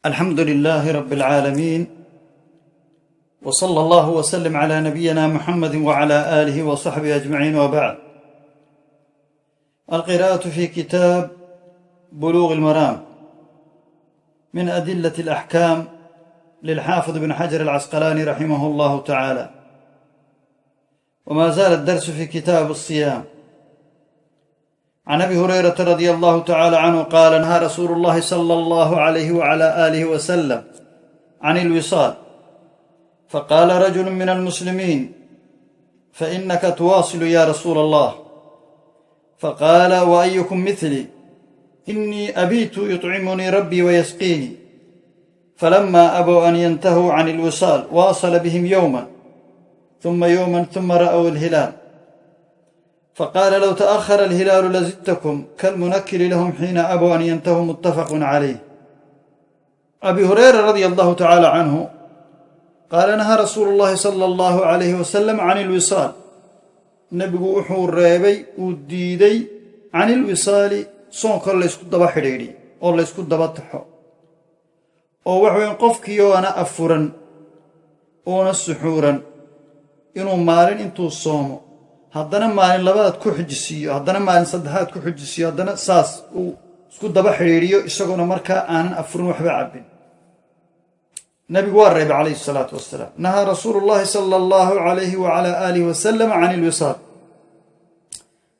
الحمد لله رب العالمين، وصلى الله وسلم على نبينا محمد وعلى آله وصحبه أجمعين، وبعد. القراءة في كتاب بلوغ المرام من أدلة الأحكام للحافظ بن حجر العسقلاني رحمه الله تعالى. وما زال الدرس في كتاب الصيام. عن أبي هريرة رضي الله تعالى عنه قال: نهى رسول الله صلى الله عليه وعلى آله وسلم عن الوصال، فقال رجل من المسلمين: فإنك تواصل يا رسول الله؟ فقال: وأيكم مثلي؟ إني أبيت يطعمني ربي ويسقيني. فلما أبوا أن ينتهوا عن الوصال واصل بهم يوما ثم يوما، ثم رأوا الهلال، فقال: لو تأخر الهلال لزدتكم، كالمنكل لهم حين أبوا أن ينتهوا. متفق عليه. أبي هريرة رضي الله تعالى عنه قال: نهى رسول الله صلى الله عليه وسلم عن الوصال. Nebigu wuxuu reebay, uu diiday, عن الوصال, soonka laysku daba xidhiidhi oo laysku daba taxo, oo waxa weyan qofkii oona afuran oona suxuuran inuu maalin intuu soomo, haddana maalin labaad ku xijisiiyo, haddana maalin saddexaad ku xijisiiyo, haddana saas uu isku daba xidhiidhiyo, isagoona markaa aanan afurin, waxba cabbin. Nabigu waa reebay calayhi الsalaatu wasalaam. نهى رسول الله صلى الله عليه وعلى آله وسلم عن الوصال.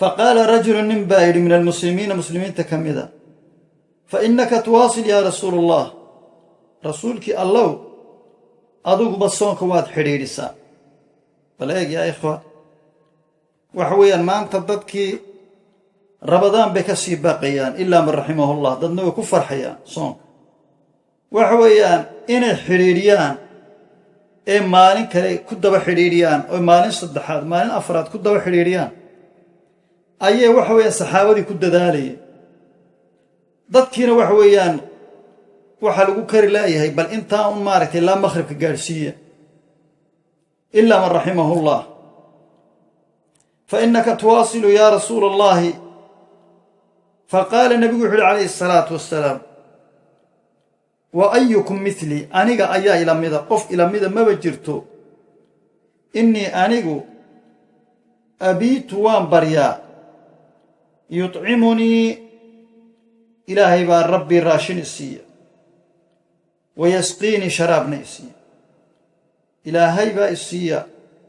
فقال رجل, nin baa yidhi, من المسلمين, muslimiinta ka mida: فإنك تواصل يا رسول الله, rasuulkii Allow, adiguba soonka waad xidhiidhisaa. Bal eeg, يا إخوة, waxa weeyaan maanta dadkii Rabadaan bay ka sii baaqayaan, إلا من رحمه الله. Dadna way ku farxayaan soonka, waxa weeyaan inay xidhiidhiyaan ee maalin kale ku daba xidhiidhiyaan, oo maalin saddexaad, maalin afraad ku daba xidhiidhiyaan ayay waxa weeyaan saxaabadii ku dadaalayeen. Dadkiina waxa weeyaan waxaa lagu kari laayahay bal intaa un maaragtay ilaa maqhribka gaadhsiiya, إلا من رحمه الله. فإنك تواصل يا رسول الله. فقال, nebigu wuxu uhi calayhi الsalaatu wassalaam: وأيكم مثلي? Aniga ayaa ilamida? Qof ilamida maba jirto. إني, anigu, أبيت, waan baryaa, يطعمني, Ilaahay baa rabbii raashin isiiya, ويسقيني, sharaabna isiiya. Ilaahay baa isiiya.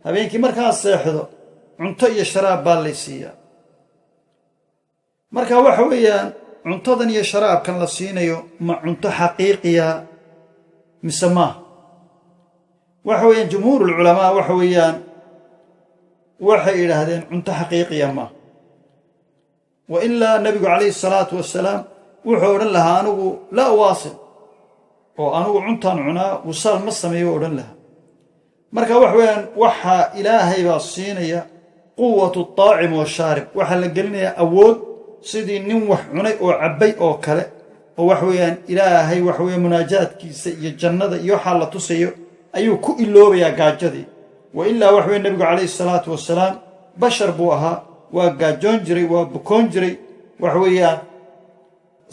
Habeenkii markaan seexdo cunto iyo sharaab baa laysiiyaa. Marka waxa weeyaan cuntadan iyo sharaabkan la siinayo ma cunto xaqiiqiya mise maaha? Waxa weeyaan جمهور العلماء waxa weeyaan waxay idhaahdeen cunto xaqiiqiya maaha. Wa ilaa nebigu calayhi الsalaatu wasalaam wuxuu odhan lahaa: anigu لا أواصل, oo anigu cuntaan cunaa, wisaal ma sameeyo, odhan lahaa. Marka waxa weeyaan waxaa Ilaahay baa siinaya قوة الطاعم والشارب. Waxaa la gelinayaa awood sidii nin wax cunay oo cabbay oo kale, oo waxa weeyaan Ilaahay waxa weeye munaajaadkiisa iyo jannada iyo waxaa la tusayo ayuu ku iloobayaa gaajadii. Wa ilaa waxa weye nebigu calayhi salaatu wasalaam bashar buu ahaa, waa gaajoon jiray, waa bukoon jiray. Waxa weeyaan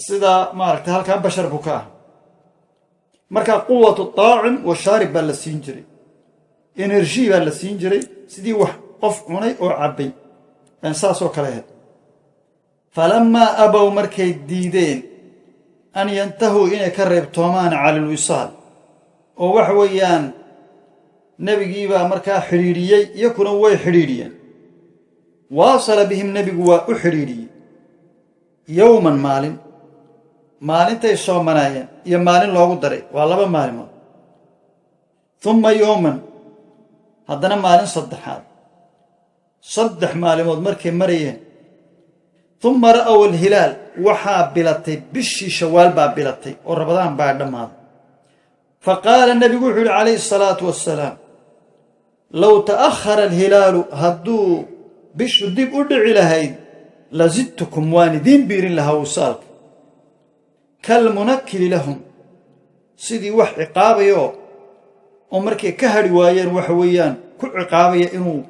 sidaa maaragtay halkan bashar buu ka ahaa. Marka قوة الطاعم والشارب baa la siin jiray, energy baa la siin jiray, sidii wax qof cunay oo cabbay saasoo kale ahayd. فلما أبوا, markay diideen, أن ينتهوا, inay ka reebtoomaan, عن الوصال, oo waxa weeyaan nebigiibaa markaa xidhiidhiyey, iyakuna way xidhiidhiyeen. واصل بهم, nebigu waa u xidhiidhiyey, يوما, maalin, maalintay soomanaayeen iyo maalin loogu daray, waa 2 maalimood. ثم يوما, haddana maalin saddexaad. 3 maalimood markay marayeen, ثم رأوا الهلال, waxaa bilatay bishii Shawaal baa bilatay oo Rabadaan baa dhammaaday. فقال, nebigu wuxuu yihi calayhi الsalaatu wassalaam: لو تأخر الهلال, hadduu bishu dib u dhici lahayd, لزدتكم, waan idiin biirin lahaa wisaalka. كالمنكل لهم, sidii wax ciqaabayoo oo markay ka hadhi waayeen waxa weeyaan ku ciqaabaya inuu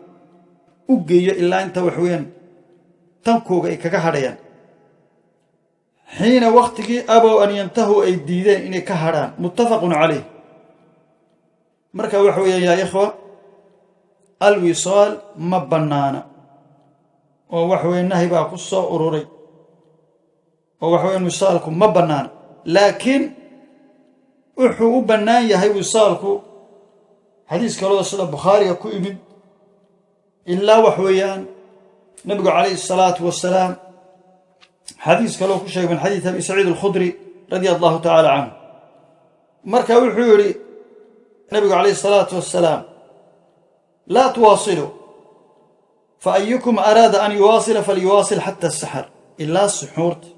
u geeyo ilaa inta waxa weeyaan tankooga ay kaga hadhayaan. Xiina wakhtigii abow an yantahuu, ay diideen inay ka hadhaan. Muttafaqun calayh. Marka waxa weeyaan, yaa ikhwa, alwisaal ma bannaana oo waxa weye nahi baa ku soo ururay oo waxa weyan wisaalku ma bannaana, laakiin wuxuu u bannaan yahay wisaalku xadiis kaloo sida Bukhaariga ku imid, ilaa wax weeyaan nabigu calayhi الsalaatu wasalaam xadiis kaloo ku sheegay min xadiis Abi Saciid Alkhudri radia Allahu tacaala canhu. Marka wuxuu yidhi nabigu calayhi الsalaatu wasalaam: "Laa tuwaasiluu, fa ayukum araada an yuwaasila falyuwaasil xata asaxar." Ilaa suxuurta,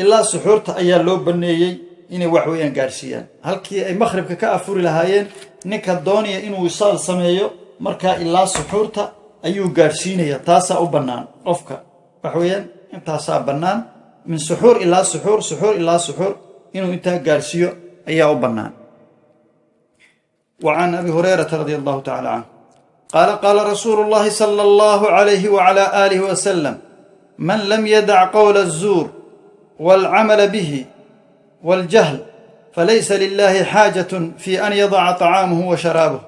ilaa suxuurta ayaa loo banneeyey inay wax weeyaan gaadhsiiyaan halkii ay makhribka ka afuri lahaayeen. Ninka doonaya inuu wisaal sameeyo, markaa ilaa suxuurta ayuu gaadhsiinaya, taasaa u bannaan qofka. Wax weeyaan intaasaa bannaan, min suxuur ilaa suxuur, suxuur ilaa suxuur, inuu intaa gaadhsiiyo ayaa u bannaan. Wa can Abi Hurayrata radia Allahu tacala canhu qaala: qaala rasuulu llahi sala Allahu calayhi wacala aalihi wasalam: "Man lam yadac qowla aلzuur waalcamala bihi waaljahl, falaysa lilahi xaajat fi an yadaca طacaamahu wa sharaabuh."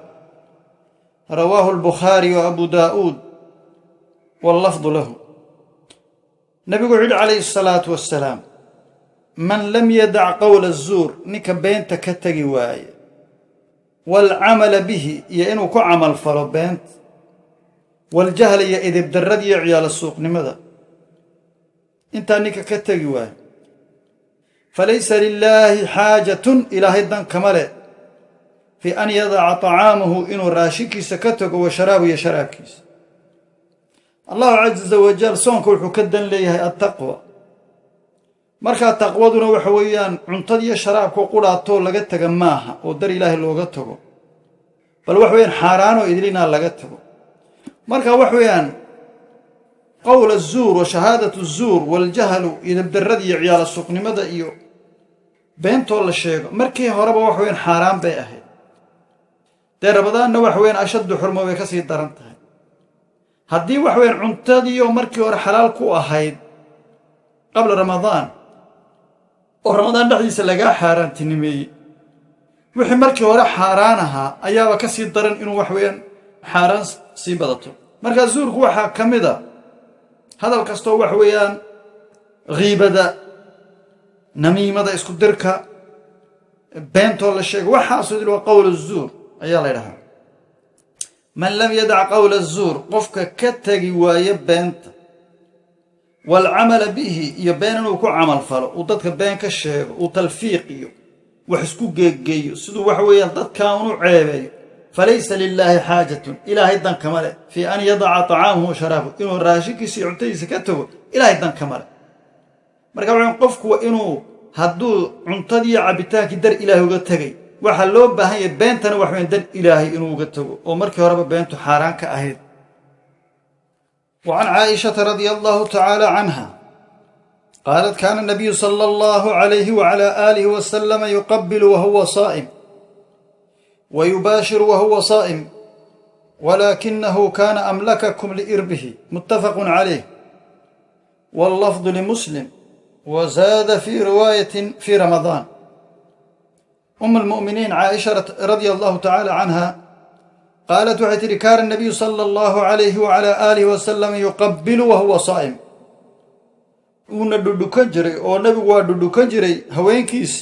Rawaahu Albukhaari wa Abu Daa'uud, wallafdu lahu. Nabigu wuxu yihi calayhi الsalaatu wassalaam: "Man lam yadac qowla azuur", ninka beenta ka tegi waaye, "waalcamala bihi", iyo inuu ku camal falo beenta, "waljahla", iyo idibdarrada iyo ciyaalo suuqnimada, intaa ninka ka tegi waaye, "falaysa lilaahi xaajatun", Ilaahay dan kama leh, "fii an yadaca طacaamahu", inuu raashinkiisa ka tago, wa sharaabu, iyo sharaabkiisa. Allahu caza wajal soonka wuxuu ka dan leeyahay attaqwa. Markaa taqwaduna waxa weeyaan cuntadiiyo sharaabka qudhaatoo laga taga maaha oo dar Ilaahay looga tago, bal waxa weyaan xaaraanoo idlinaa laga tago. Marka wax weeyaan qowl azuur wa shahaadat azuur waljahlu, idabdarrada iyo ciyaala suuqnimada iyo beentoo la sheego, markii horeba wax weyaan xaaraan bay ahayd. Dee Ramadaanna waxa weyaan ashaddu xurmo, bay ka sii daran tahay. Haddii wax weyaan cuntadiioo markii hore xalaal ku ahayd qabla Ramadaan oo Ramadaan dhexdiisa lagaa xaaraantinimeeyey, wixii markii hore xaaraan ahaa ayaaba ka sii daran inuu wax weeyaan xaaraan sii badato. Markaa zuurku waxaa ka mid a hadal kastoo wax weeyaan khiibada, namiimada, isku dirka, beentoo la sheego, waxaasoo dil waa qowl azuur ayaa la ydhahaa. "Man lam yadac qowla azuur", qofka ka tegi waayo beenta, "waalcamala bihi", iyo been inuu ku camal falo, uu dadka been ka sheego, uu talfiiq iyo wax isku geeggeeyo siduu waxa weeyaan dadkaa unu ceebeeyo, "falaysa lilaahi xaajatun", Ilaahay dan kama leh, "fii an yadaca طacaamahu wa sharaabuhu", inuu raashinkiisa iyo cuntadiisa ka tago Ilaahay dan kama leh. Marka waxan qofku waa inuu hadduu cuntadiiyo cabbitaankii dar Ilaahay uga tegay, waxaa loo baahan yahay beentana wax weyan dar Ilaahay inuu uga tago, oo markii horeba beentu xaaraan ka ahayd. Wa can Caaishata radia Allahu tacaala canha qaalat: kaana nabiyu sala Allahu calayhi wacala aalihi wasalama yuqabilu wahuwa saa'im wa yubaashiru wahuwa saa'im, walaakinahu kaana amlakakum liirbihi. Muttafaqun calayh, wallafdu limuslim, wa zaada fii riwaayatin fii Ramadaan. Um almu'miniin Caaisha radia Allahu tacaala canha qaalat, waxay tidhi: kaana nabiyu sala Allahu calayhi wacala aalihi wasalam yuqabilu wahuwa saa'im, wuuna dhudhukan jiray oo nebigu waa dhudhukan jiray haweenkiis,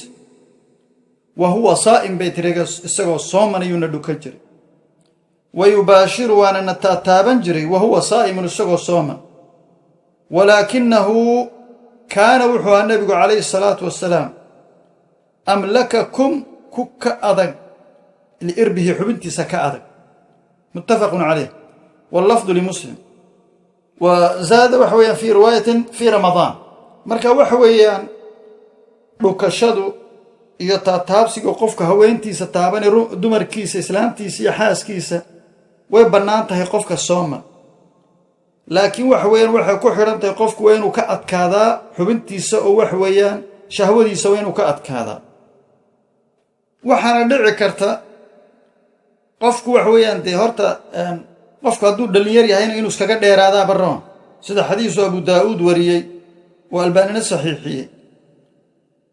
"wa huwa saa'im" bay tiri, isagoo sooman ayuuna dhukan jiray, "wa yubaashiru", waana na taataaban jiray, "wa huwa saa'imun", isagoo sooman. "Walaakinahu kaana", wuxuu ahaa nebigu calayhi salaatu wasalaam, "amlakakum", ku ka adag, "liirbihi", xubintiisa ka adag. Muttafaqun calayh, wallafdu limuslim, wa zaada waxa weeyaan fii riwaayatin fii Ramadaan. Marka waxa weeyaan dhukashadu iyo taataabsiga qofka haweentiisa taabanay, dumarkiisa, islaamtiisa iyo xaaskiisa, way bannaan tahay qofka sooman, laakiin waxa weeyaan waxay ku xidhan tahay qofku waa inuu ka adkaadaa xubintiisa oo waxa weeyaan shahwadiisa waa inuu ka adkaadaa. Waxaana dhici karta qofku waxa weeyaan dee horta qofku hadduu dhallinyar yahayna inuu iskaga dheeraadaa baroon, sida xadiisu Abu Daa'uud wariyey. Oo Albaanina saxiixiyey,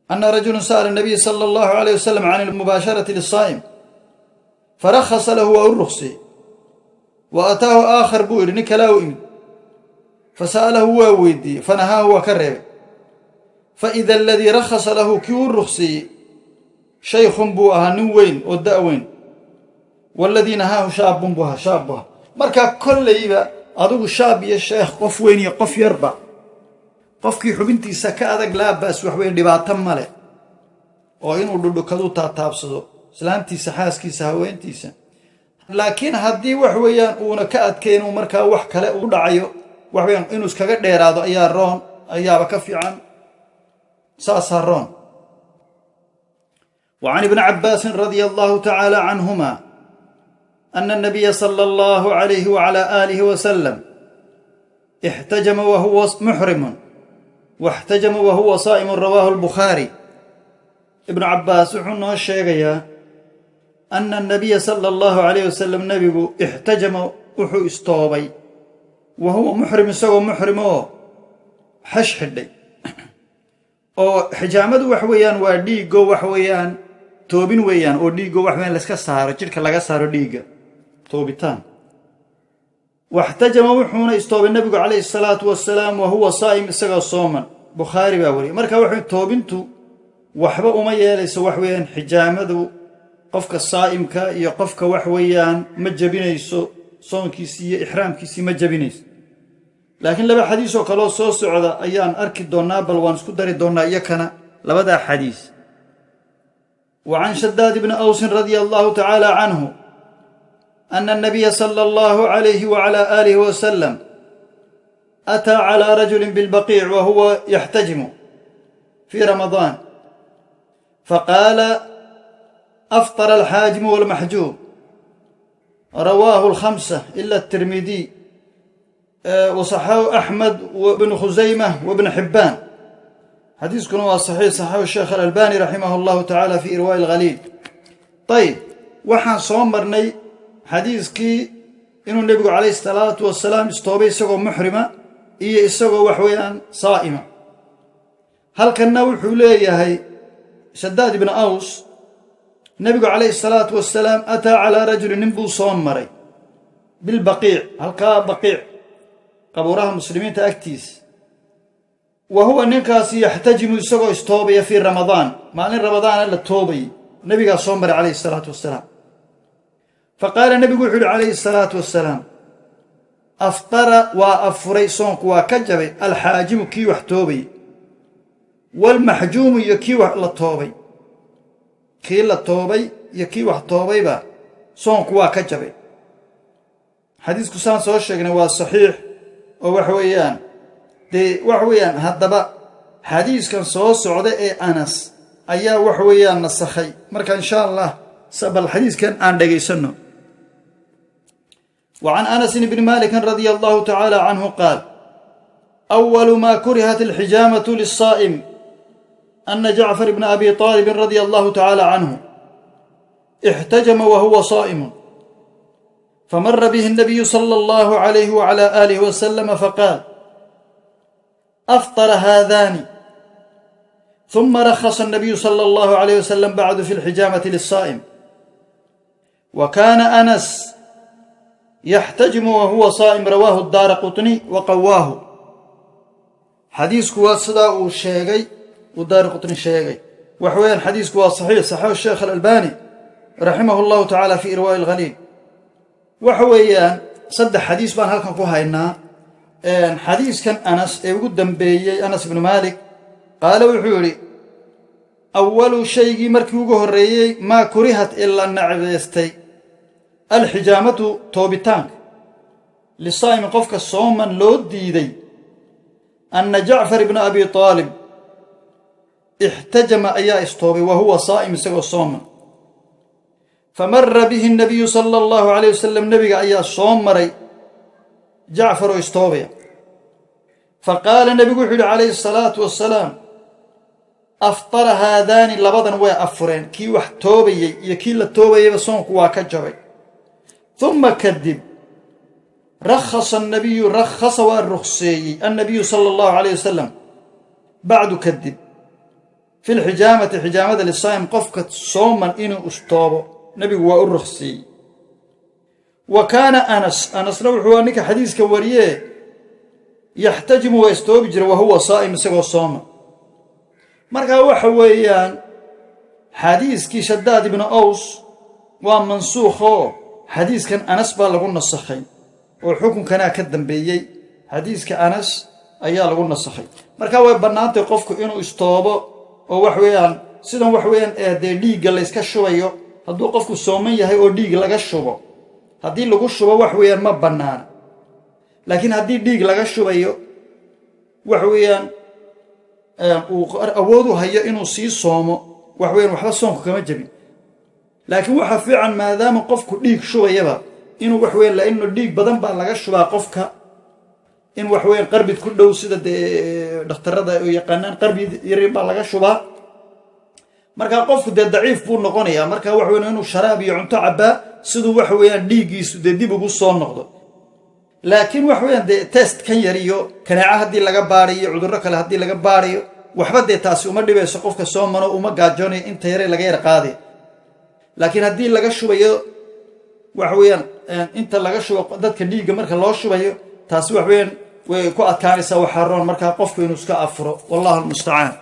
ana rajula sa'ala nabiya sala allahu alayh wasalam can almubaasharati lisaa'im farakhasa lahu, waa u ruksiyey. Wa ataahu aakhar, buu yidhi, nin kalaa u imid, fasa'alahu, waa weydiiyey, fanahaahu, waa ka reebay. Faida aladii rakhasa lahu, kii u ruksiyey, shaykhun buu ahaa, nin weyn oo da' weyn, waladii nahaahu shaabun buu ahaa, shaab buu ahaa. Markaa kollayba adigu shaab iyo sheekh, qof weyn iyo qof yarba, qofkii xubintiisa ka adag, laa baas, wax weyn dhibaato male oo inuu dhudhukadu taataabsado islaantiisa, xaaskiisa, haweentiisa. Laakiin haddii wax weeyaan uuna ka adkayn, uu markaa wax kale u dhacayo, wax weyaan inuu iskaga dheeraado ayaa roon, ayaaba ka fiican, saasaa roon. Wa can Ibni Cabbaasin radia allahu tacaala canhuma ana anabiya sala allahu alayhi wacala aalihi wasalam ixtajama wahuwa muxrimun waxtajama wahuwa saa'imun, rawaahu Albukhaari. Ibnu Cabbaas wuxuu noo sheegayaa ana anabiya sala allahu alayh wasalam, nebigu, ixtajama, wuxuu istoobay, wa huwa muxrim, isagoo muxrim oo xash xidhay. Oo xijaamadu wax weeyaan waa dhiiggo, wax weeyaan toobin weeyaan, oo dhiiggo wax weyaan layska saaro, jidhka laga saaro dhiigga, toobitaan. Waxtajama, wuxuuna istoobay nebigu calayhi salaatu wasalaam, wa huwa saa'im, isagoo sooman. Bukhaari baa wariyay. Marka waxa toobintu waxba uma yeelayso, wax weeyaan xijaamadu qofka saa'imka iyo qofka wax weeyaan ma jebinayso soonkiisii iyo ixraamkiisii, ma jebinayso. Laakiin laba xadiis oo kaloo soo socda ayaan arki doonnaa, bal waan isku dari doonnaa iyakana labadaa xadiis. Wa can Shadaad ibni Awsin radia allahu tacaala canhu ana anabiya sala allahu alayhi wacala aalihi wasalam ataa calaa rajulin bilbaqiic wa huwa yaxtajimu fii Ramadaan, faqaala: aftara alxaajimu walmaxjuum. Rawaahu alkhamsa ila Atirmidiy, wasaxahu Axmed wbnu Khusayma wabnu Xibbaan. Xadiiskuna waa saxiix, saxaxu Sheekh Alalbani raximah allahu tacaala fi Irwaa'i alghaliil. Ayib, waxaan soo marnay xadiiskii inuu nebigu calayhi salaatu wasalaam istoobay isagoo muxrima iyo isagoo wax weeyaan saa'ima. Halkanna wuxuu leeyahay Shadaad ibnu Aws, nebigu calayhi salaatu wasalaam ataa calaa rajulin, nin buu soo maray, bilbaqiic, halkaa Baqiic, qabuuraha muslimiinta agtiisa, wa huwa ninkaasi yaxtajimu, isagoo istoobaya, fii Ramadaan, maalin Ramadaana la toobayay. Nebigaa soo maray calayhi salaatu wasalaam. Fa qaala, nebigu wuxuu yihi calayhi salaatu wasalaam: aftara, waa afuray, soonku waa ka jabay, alxaajimu, kii wax toobayay, waalmaxjuumu, iyo kii wax la toobay, kii la toobay iyo kii wax toobayba soonku waa ka jabay. Xadiisku saan soo sheegnay waa saxiix, oo waxa weeyaan dee waxa weeyaan haddaba xadiiskan soo socda ee Anas ayaa wax weeyaan nasakhay. Marka insha Allah bal xadiiskan aan dhegaysanno. Wa can Anasin bni Malikin radia allahu tacaala canhu qaal: awalu ma kurihat alxijaamatu lisaa'im ana Jacfar bna Abi Aalibin radia allahu tacaala canhu ixtajama wa huwa saa'imun, famara bihi الnabiyu sala allahu alayhi wacala aalihi wasalama faqaal: aftara haadani. ثuma rakhasa الnabiyu sala allahu alayh wasalam bacdu fi alxijaamati liلsaa'im, wa kana Anas yaxtajimu wa huwa saa'im. Rawaahu Daara Qutni wa qawaahu. Xadiisku waa sidaa uu sheegay, uu Daara Qutni sheegay. Wax weeyaan xadiisku waa saxiix, saxaxu Sheekh Alalbani raximah allahu tacaala fi Irwaa'i alghaliil. Waxa weeyaan saddex xadiis baan halkan ku haynaa. Xadiiskan Anas ee ugu dambeeyey, Anas ibnu Maalik qaale wuxuu yidhi: awalu shaygii markii ugu horreeyey, maa kurihat, ee la nacbeystay, alxijaamatu, toobitaanka, lisaa'imi, qofka sooman loo diiday, anna Jacfar ibna Abi Aalib ixtajama, ayaa istoobay, wa huwa saa'im, isagoo sooman. Famara bihi nabiyu sala allahu calayh wasalam, nebiga ayaa soo maray Jacfar oo istoobaya. Fa qaala, nebigu wuxuu yihi calayhi asalaatu wassalaam: aftara haadaani, labadan way afureen, kii wax toobayey iyo kii la toobayayba soonku waa ka jabay. Uma kadib rakhasa anabiyu, rakhasa, waa rukhseeyey, annabiyu sala allahu calayh wasalam. Bacdu kadib fi lxijaamati, xijaamada, lisaa'im, qofka sooman inuu istoobo nebigu waa u rukhsiiyey. Wa kaana Anas, Anasna wuxuu ninka xadiiska wariye, yaxtajimu, waa istoobi jira, wa huwa saa'im, isagoo sooma. Markaa waxa weeyaan xadiiskii Shadaad ibnu Aws waa mansuukhoo xadiiskan Anas baa lagu nasakhay oo xukunkanaa ka dambeeyey. Xadiiska Anas ayaa lagu nasakhay. Markaa way bannaantay qofku inuu istoobo oo wax weeyaan sidan wax weeyaan dee dhiigga layska shubayo. Hadduu qofku sooman yahay oo dhiig laga shubo, haddii lagu shubo wax weeyaan ma bannaana. Laakiin haddii dhiig laga shubayo, wax weeyaan uu awood u hayo inuu sii soomo, wax weeyaan waxba soonku kama jebin. Laakiin waxaa fiican, maadaama qofku dhiig shubayaba, inuu wax weyan, laino dhiig badan baa laga shubaa qofka, in wax weyan qarbid ku dhow, sida dee dhakhtarada oo yaqaanaan, qarbid yaryar baa laga shubaa. Markaa qofku dee daciif buu noqonayaa. Marka wax weyan inuu sharaab iyo cunto cabbaa siduu waxa weeyaan dhiiggiisu dee dib ugu soo noqdo. Laakiin wax weeyaan dee test kan yar iyo kaneeca haddii laga baarayo, cudurro kale haddii laga baarayo, waxba dee taasi uma dhibayso qofka soomano, uma gaajoonayo inta yare laga yar qaaday. Laakiin haddii laga shubayo, waxa weeyaan inta laga shubo dadka dhiigga marka loo shubayo, taasi wax weeyaan way ku adkaanaysaa. Waxaa roon markaa qofku inuu iska afuro. Wallahu almustacaan.